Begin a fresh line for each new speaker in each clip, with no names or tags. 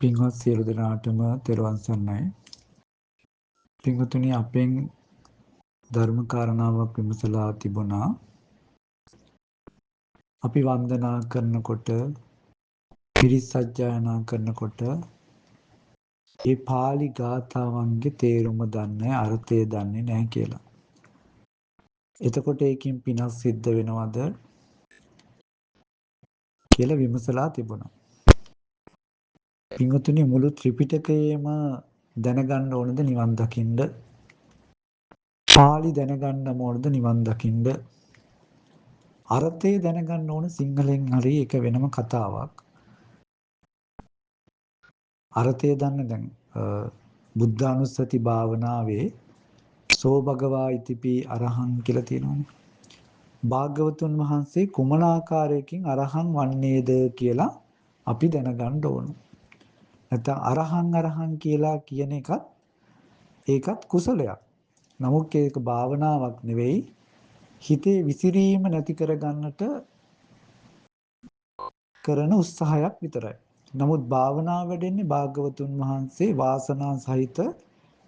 පින්වත් සියලු දෙනාටම තෙරුවන් සරණයි. පින්වතුනි, අපෙන් ධර්ම කාරණාවක් විමසලා තිබුණා. අපි වන්දනා කරනකොට, පිරිත් සජ්ජායනා කරනකොට ඒ පාලි ගාථාවන්ගේ තේරුම දන්නේ, අර්ථය දන්නේ නැහැ කියලා. එතකොට ඒකෙන් පිනක් සිද්ධ වෙනවද කියලා විමසලා තිබුණා. පින්වතුනි, මුළු ත්‍රිපිටකයේම දැනගන්න ඕනද නිවන් දකින්න? පාලි දැනගන්න ඕනද නිවන් දකින්න? අර්ථය දැනගන්න ඕන සිංහලෙන් හරි, ඒක වෙනම කතාවක්. අර්ථය දන්න දැන් බුද්ධානුස්සති භාවනාවේ සෝ භගවා ඉතිපි අරහං කියලා තියෙනවනේ. භාග්‍යවතුන් වහන්සේ කුමන ආකාරයකින් අරහං වන්නේද කියලා අපි දැනගන්න ඕන. නැත්නම් අරහං අරහං කියලා කියන එකත් ඒකත් කුසලයක්. නමුත් ඒක භාවනාවක් නෙවෙයි. හිතේ විසිරීම නැති කරගන්නට කරන උත්සාහයක් විතරයි. නමුත් භාවනාව වැඩෙන්නේ භාග්‍යවතුන් වහන්සේ වාසනා සහිත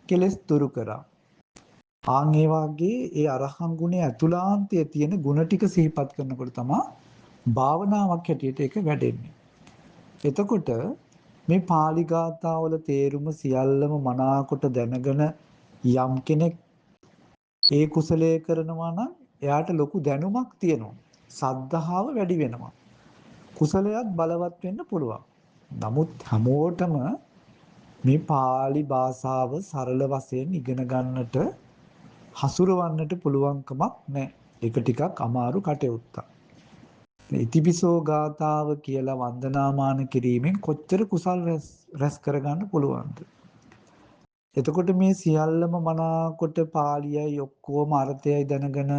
කෙලෙස් දුරු කරා. ආන් ඒ වාගේ ඒ අරහං ගුණය ඇතුළාන්තයේ තියෙන ගුණ ටික සිහිපත් කරනකොට තමයි භාවනාවක් හැටියට ඒක වැඩෙන්නේ. එතකොට මේ පාලි ගාථාවල තේරුම සියල්ලම මනාකොට දැනගෙන යම් කෙනෙක් ඒ කුසලයේ කරනවා නම් එයාට ලොකු දැනුමක් තියෙනවා. සද්ධාව වැඩි වෙනවා. කුසලයක් බලවත් වෙන්න පුළුවන්. නමුත් හැමෝටම මේ පාලි භාෂාව සරල වශයෙන් ඉගෙන ගන්නට හසුරවන්නට පුළුවන්කමක් නැහැ. ඒක ටිකක් අමාරු කටයුත්තක්. ඉතිපිසෝ ගාථාව කියලා වන්දනාමාන කිරීමෙන් කොච්චර කුසල් රැස් කරගන්න පුළුවන්ද? එතකොට මේ සියල්ලම මනාකොට පාලියයි ඔක්කොම අර්ථයයි දැනගෙන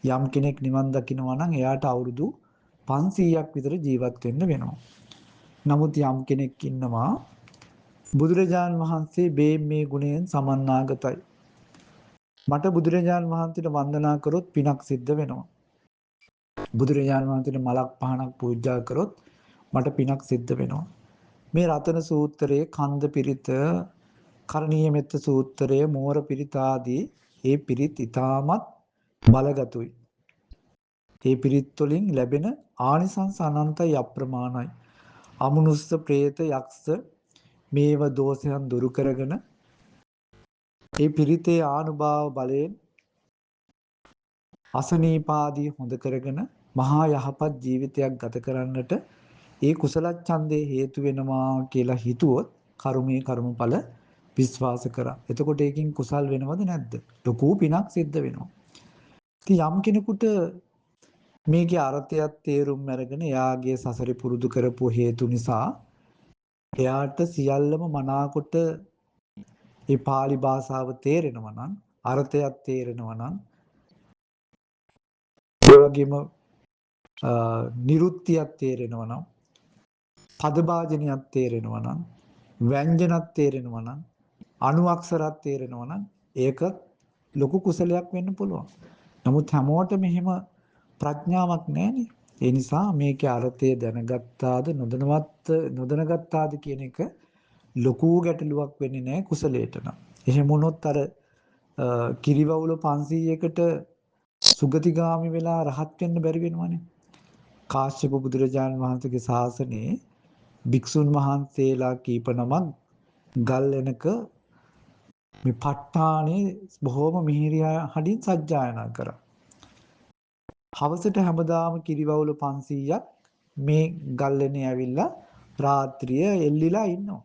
යම් කෙනෙක් නිවන් දකිනවා නම් එයාට අවුරුදු 500ක් විතර ජීවත් වෙන්න වෙනවා. නමුත් යම් කෙනෙක් ඉන්නවා බුදුරජාන් වහන්සේ මේ ගුණයෙන් සමන්නාගතයි. මට බුදුරජාන් වහන්සේට වන්දනා කරොත් පිනක් සිද්ධ වෙනවා. බුදුරජාණන් වහන්සේට මලක් පහනක් පූජා කරොත් මට පිනක් සිද්ධ වෙනවා. මේ රතන සූත්‍රයේ, කන්ද පිරිත, කරණීය මෙත්ත සූත්‍රය, මෝර පිරිත ආදී ඒ පිරිත් ඉතාමත් බලගතුයි. ඒ පිරිත් වලින් ලැබෙන ආනිසංස අනන්තයි, අප්‍රමාණයි. අමනුස්ස, ප්‍රේත, යක්ෂ මේව දෝෂයන් දුරු කරගෙන ඒ පිරිතේ ආනුභාව බලයෙන් අසනීපාදී හොඳ කරගෙන මහා යහපත් ජීවිතයක් ගත කරන්නට ඒ කුසල ඡන්දේ හේතු වෙනවා කියලා හිතුවොත් කර්මයේ කර්මඵල විශ්වාස කරා. එතකොට ඒකින් කුසල් වෙනවද නැද්ද? ලොකු පිනක් සිද්ධ වෙනවා. ඉතින් යම් කෙනෙකුට මේකේ අර්ථයත් තේරුම් අරගෙන එයාගේ සසරේ පුරුදු කරපු හේතු නිසා එයාට සියල්ලම මනාකොට ඒ පාලි භාෂාව තේරෙනවා නම්, අර්ථයත් තේරෙනවා නම්, ඒ වගේම නිරුත්තියක් තේරෙනවා නම්, පදභාජනයක් තේරෙනවා නම්, ව්‍යංජනක් තේරෙනවා නම්, අණු අක්ෂරක් තේරෙනවා නම් ඒක ලොකු කුසලයක් වෙන්න පුළුවන්. නමුත් හැමෝටම එහෙම ප්‍රඥාවක් නැහැනේ. ඒ නිසා මේකේ අර්ථය දැනගත්තාද නොදැනගත්තාද කියන එක ලොකු ගැටලුවක් වෙන්නේ නැහැ කුසලයට නම්. එහෙම වුණොත් අර කිරිවවුල 500කට සුගතිගාමි වෙලා රහත් වෙන්න බැරි වෙනවනේ. කාශ්‍යප බුදුරජාණන් වහන්සේගේ ශාසනයේ භික්ෂුන් වහන්සේලා කීප නමක් ගල් එනක මේ ප ဋ ාණේ බොහෝම මිහිරි හඬින් සජ්ජායනා කරා. හවසට හැමදාම කිරිවවුල 500ක් මේ ගල් එනේ ඇවිල්ලා රාත්‍රිය එල්ලිලා ඉන්නවා.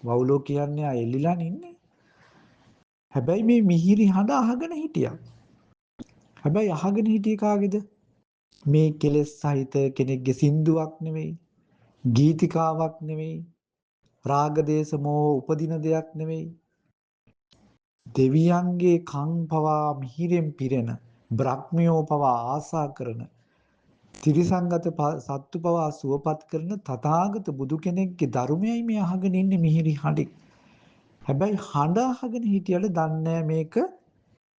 වවුලෝ කියන්නේ ආ එල්ලිලා ඉන්නේ. හැබැයි මේ මිහිරි හඬ අහගෙන හිටියා. හැබැයි අහගෙන හිටියේ කාගේද? මේ කෙලෙස් සහිත කෙනෙක්ගේ සින්දුවක් නෙවෙයි, ගීතිකාවක් නෙවෙයි, රාග දේශ මොහ උපදින දෙයක් නෙවෙයි. දෙවියන්ගේ කන් පවා මිහිරෙන් පිරෙන, බ්‍රහ්මියෝ පවා ආසා කරන, ත්‍රිසංගත සත්තු පවා සුවපත් කරන තථාගත බුදු කෙනෙක්ගේ ධර්මයයි මේ අහගෙන ඉන්නේ මිහිරි හඬින්. හැබැයි හඬ අහගෙන හිටියට දන්නේ මේක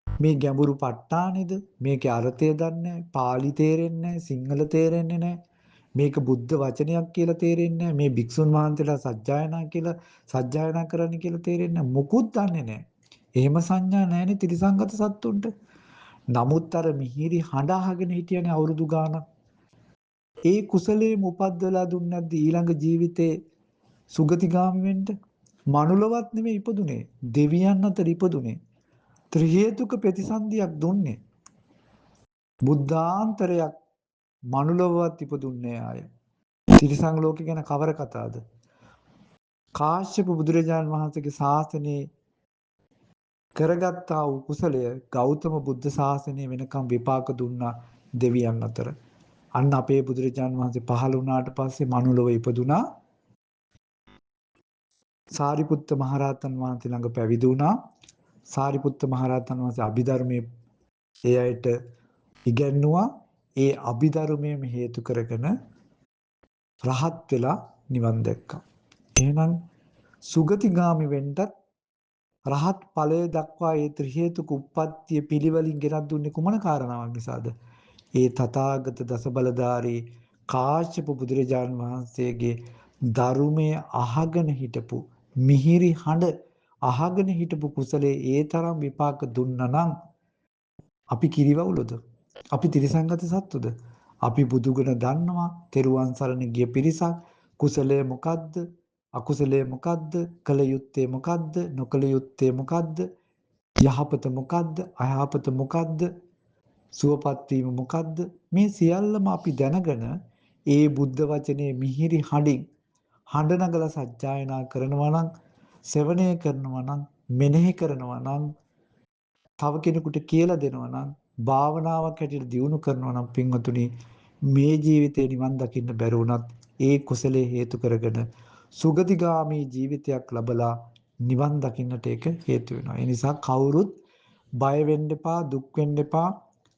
මේ ගැඹුරු ප ဋ ාණේද, මේකේ අර්ථය දන්නේ නැහැ, පාලි තේරෙන්නේ නැහැ, සිංහල තේරෙන්නේ නැහැ, මේක බුද්ධ වචනයක් කියලා තේරෙන්නේ නැහැ. මේ භික්ෂුන් වහන්සේලා සජ්ජායනා කියලා සජ්ජායනා කරන්න කියලා තේරෙන්නේ නැහැ. මොකුත් දන්නේ නැහැ. එහෙම සංඥා නැහැනේ ත්‍රිසංගත සත්තුන්ට. නමුත් අර මිහිරි හඬ අහගෙන හිටියනේ අවුරුදු ගාණක්. ඒ කුසලයේම උපද්දලා දුන්නේ නැද්ද ඊළඟ ජීවිතේ සුගතිගාමි වෙන්න? මනුලවත් නෙමෙයි ඉපදුනේ. දෙවියන් අතර ඉපදුනේ. ත්‍රි හේතුක ප්‍රතිසන්දියක් දුන්නේ. බුද්ධාන්තරයක් මනුලොවවත් ඉපදුන්නේ ආය. තිරිසන් ලෝකෙ ගැන කවර කතාවද? කාශ්‍යප බුදුරජාණන් වහන්සේගේ ශාසනයේ කරගත්තා වූ කුසලය ගෞතම බුද්ධ ශාසනය වෙනකම් විපාක දුන්නා දෙවියන් අතර. අන්න අපේ බුදුරජාණන් වහන්සේ පහළ වුණාට පස්සේ මනුලොව ඉපදුනා. සාරිපුත්ත මහරහතන් වහන්සේ ළඟ පැවිදි වුණා. සාරිපුත්ත මහරහතන් වහන්සේ අභිධර්මයේ ඒ අයට ඉගැන්නුවා. ඒ අභිධර්මයේම හේතු කරගෙන රහත් වෙලා නිවන් දැක්කා. එහෙනම් සුගතිගාමි වෙන්නත් රහත් ඵලය දක්වා ඒ ත්‍රි හේතුක උප්පත්තිය පිළිවෙලින් ගෙනත් දුන්නේ කුමන කාරණාවක් නිසාද? ඒ තථාගත දස බලධාරී කාශ්‍යප බුදුරජාණන් වහන්සේගේ ධර්මයේ අහගෙන හිටපු මිහිරි හඬ අහගෙන හිටපු කුසලයේ ඒ තරම් විපාක දුන්නා නම් අපි කිරිවවුලද? අපි ත්‍රිසංගත සත්තුද? අපි බුදුගුණ දන්නවා, තෙරුවන් සරණ ගිය පිරිසක්. කුසලය මොකද්ද? අකුසලය මොකද්ද? කළ යුත්තේ මොකද්ද? නොකළ යුත්තේ මොකද්ද? යහපත මොකද්ද? අයහපත මොකද්ද? සුවපත් වීම මොකද්ද? මේ සියල්ලම අපි දැනගෙන ඒ බුද්ධ වචනේ මිහිරි හඬින් හඬ නගලා සජ්ජායනා කරනවා නම්, ශ්‍රවණය කරනවා නම්, මෙනෙහි කරනවා නම්, තව කෙනෙකුට කියලා දෙනවා නම්, භාවනාවක් හැටියට දියුණු කරනවා නම් පින්වතුනි, මේ ජීවිතේ නිවන් දකින්න බැරි වුණත් ඒ කුසලයේ හේතු කරගෙන සුගතිගාමී ජීවිතයක් ලබලා නිවන් දකින්නට ඒක හේතු වෙනවා. ඒ නිසා කවුරුත් බය වෙන්න එපා, දුක් වෙන්න එපා.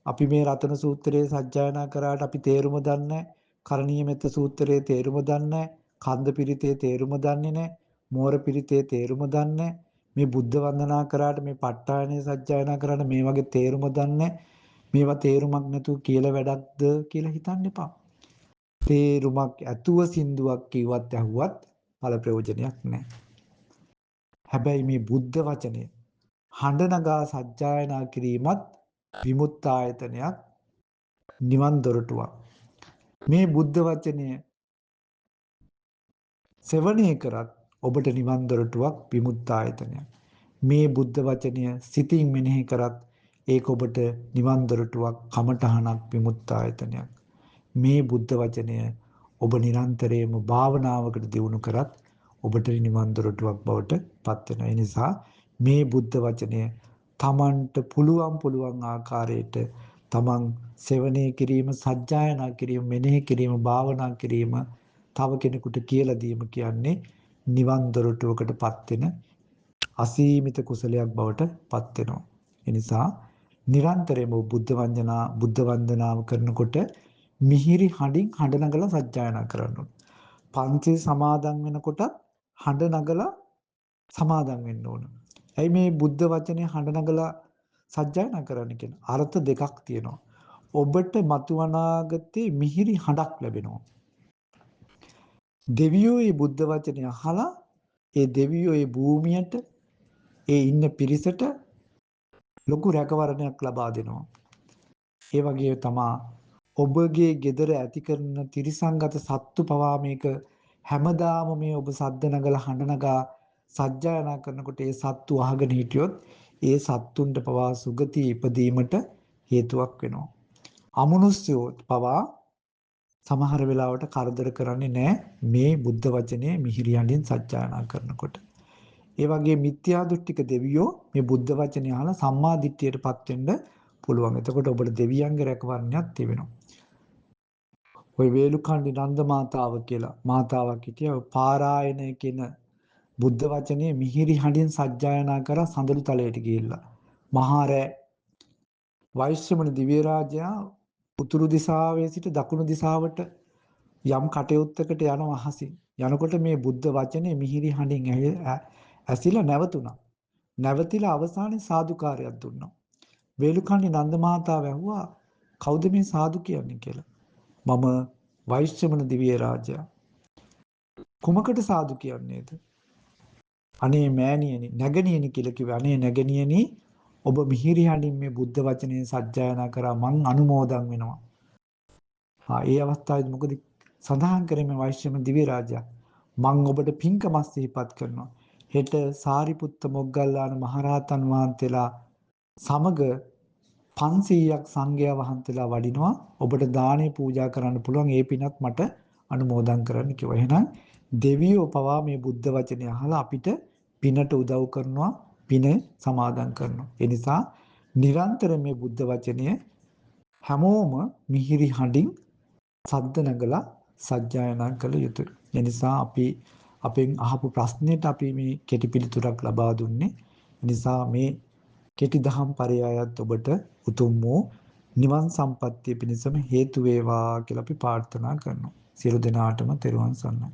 අපි මේ රතන සූත්‍රයේ සජ්ජායනා කරාට අපි තේරුම දන්නේ නැහැ. කරණීය මෙත්ත සූත්‍රයේ තේරුම දන්නේ නැහැ. කන්ද පිරිතේ තේරුම දන්නේ නැහැ. මෝර පිරිතේ තේරුම දන්නේ නැහැ. මේ බුද්ධ වන්දනා කරාට මේ ප ဋ ාණය සජ්ජායනා කරාට මේ වගේ තේරුම දන්නේ නැහැ. මේවා තේරුමක් නැතුව කියලා වැඩක්ද කියලා හිතන්න එපා. තේරුමක් ඇතුව සින්දුවක් කිව්වත් ඇහුවත් ඵල ප්‍රයෝජනයක් නැහැ. හැබැයි මේ බුද්ධ වචනය හඬ නගා සජ්ජායනා කිරීමත් විමුක්ත ආයතනයක්, නිවන් දොරටුවක්. මේ බුද්ධ වචනය සෙවණය කරත් ඔබට නිවන් දොරටුවක්, විමුක්ත ආයතනයක්. මේ බුද්ධ වචනය සිතින් මෙනෙහි කරත් ඒක ඔබට නිවන් දොරටුවක්, කමඨහනක්, විමුක්ත ආයතනයක්. මේ බුද්ධ වචනය ඔබ නිරන්තරයෙන්ම භාවනාවකට දියුණු කරත් ඔබට නිවන් දොරටුවක් බවට පත් වෙනවා. ඒ නිසා මේ බුද්ධ වචනය තමන්ට පුළුවන් පුළුවන් ආකාරයට තමන් සෙවණේ කිරීම, සජ්ජායනා කිරීම, මෙනෙහි කිරීම, භාවනා කිරීම, තව කෙනෙකුට කියලා දීම කියන්නේ නිවන් දොරටුවකට පත් වෙන අසීමිත කුසලයක් බවට පත් වෙනවා. ඒ නිසා නිරන්තරයෙන්ම බුද්ධ වන්දනා බුද්ධ වන්දනාව කරනකොට මිහිරි හඬින් හඬ නගලා සජ්ජායනා කරන්න ඕන. පන්සිල් සමාදන් වෙනකොටත් හඬ නගලා සමාදන් වෙන්න ඕන. ඇයි මේ බුද්ධ වචනේ හඬ නගලා සජ්ජායනා කරන්න කියන අර්ථ දෙකක් තියෙනවා. ඔබට මතු අනාගතේ මිහිරි හඬක් ලැබෙනවා. දෙවියෝ මේ බුද්ධ වචනේ අහලා ඒ දෙවියෝ ඒ භූමියට ඒ ඉන්න පිරිසට ලොකු රැකවරණයක් ලබා දෙනවා. ඒ වගේ තමා ඔබගේ ගෙදර ඇති කරන තිරිසංගත සත්තු පවා මේක හැමදාම මේ ඔබ සද්ද නගලා හඬ නගා සජ්ජායනා කරනකොට ඒ සත්තු අහගෙන හිටියොත් ඒ සත්තුන්ට පවා සුගතිය ඉපදීමට හේතුවක් වෙනවා. අමනුෂ්‍යයෝ පවා සමහර වෙලාවට කරදර කරන්නේ නැහැ මේ බුද්ධ වචනේ මිහිරි හඬින් සජ්ජායනා කරනකොට. ඒ වගේ මිත්‍යා දෘෂ්ටික දෙවියෝ මේ බුද්ධ වචනේ අහලා සම්මා දිට්ඨියටපත් වෙන්න පුළුවන්. එතකොට ඔබට දෙවියන්ගේ රැකවරණයක් තිබෙනවා. ඔය වේලුකණ්ඩි නන්ද මාතාව කියලා මාතාවක් හිටියා. ඔය පාරායනය කියන බුද්ධ වචනේ මිහිරි හඬින් සජ්ජායනා කරා සඳලු තලයට ගිහිල්ලා. මහා රෑ වෛශ්‍රමණ දිව්‍ය රාජයා උතුරු දිශාවේ සිට දකුණු දිශාවට යම් කටයුත්තකට යනවා අහසින්. යනකොට මේ බුද්ධ වචනේ මිහිරි හඬින් ඇසිලා නැවතුණා. නැවතිලා අවසානයේ සාදුකාරයක් දුන්නා. වේලුකණ්ඩි නන්ද මාතාව ඇහුවා කවුද මේ සාදු කියන්නේ කියලා. මම වෛශ්‍රමණ දිව්‍ය රාජයා. කුමකට සාදු කියන්නේද? අනේ මෑණියනි, නැගණියනි කියලා කිව්වේ. අනේ නැගණියනි, ඔබ මිහිරි හඬින් මේ බුද්ධ වචනය සජ්ජායනා කරා, මං අනුමෝදන් වෙනවා. ආ, ඒ අවස්ථාවේදී මොකද සඳහන් කරේ මේ වෛශ්‍රමණ දිව්‍ය රාජයා? මං ඔබට පින්කමක් සිහිපත් කරනවා. හෙට සාරිපුත්ත මොග්ගල්ලාන මහරහතන් වහන්සේලා සමග 500ක් සංඝයා වහන්සේලා වඩිනවා. ඔබට දානේ පූජා කරන්න පුළුවන්. ඒ පිනත් මට අනුමෝදන් කරන්න කිව්වා. එහෙනම් දෙවියෝ පවා මේ බුද්ධ වචනය අහලා අපිට පිනට උදව් කරනවා, පින සමාදන් කරනවා. ඒ නිසා නිරන්තර මේ බුද්ධ වචනය හැමෝම මිහිරි හඬින් සද්ද නගලා සජ්ජායනා කළ යුතුයි. ඒ නිසා අපි අපෙන් අහපු ප්‍රශ්නෙට අපි මේ කෙටි පිළිතුරක් ලබා දුන්නේ. ඒ නිසා මේ කෙටි දහම් පරයයත් ඔබට උතුම් වූ නිවන් සම්පත්තිය පිණිසම හේතු වේවා කියලා අපි ප්‍රාර්ථනා කරනවා. සියලු දෙනාටම තෙරුවන් සරණයි.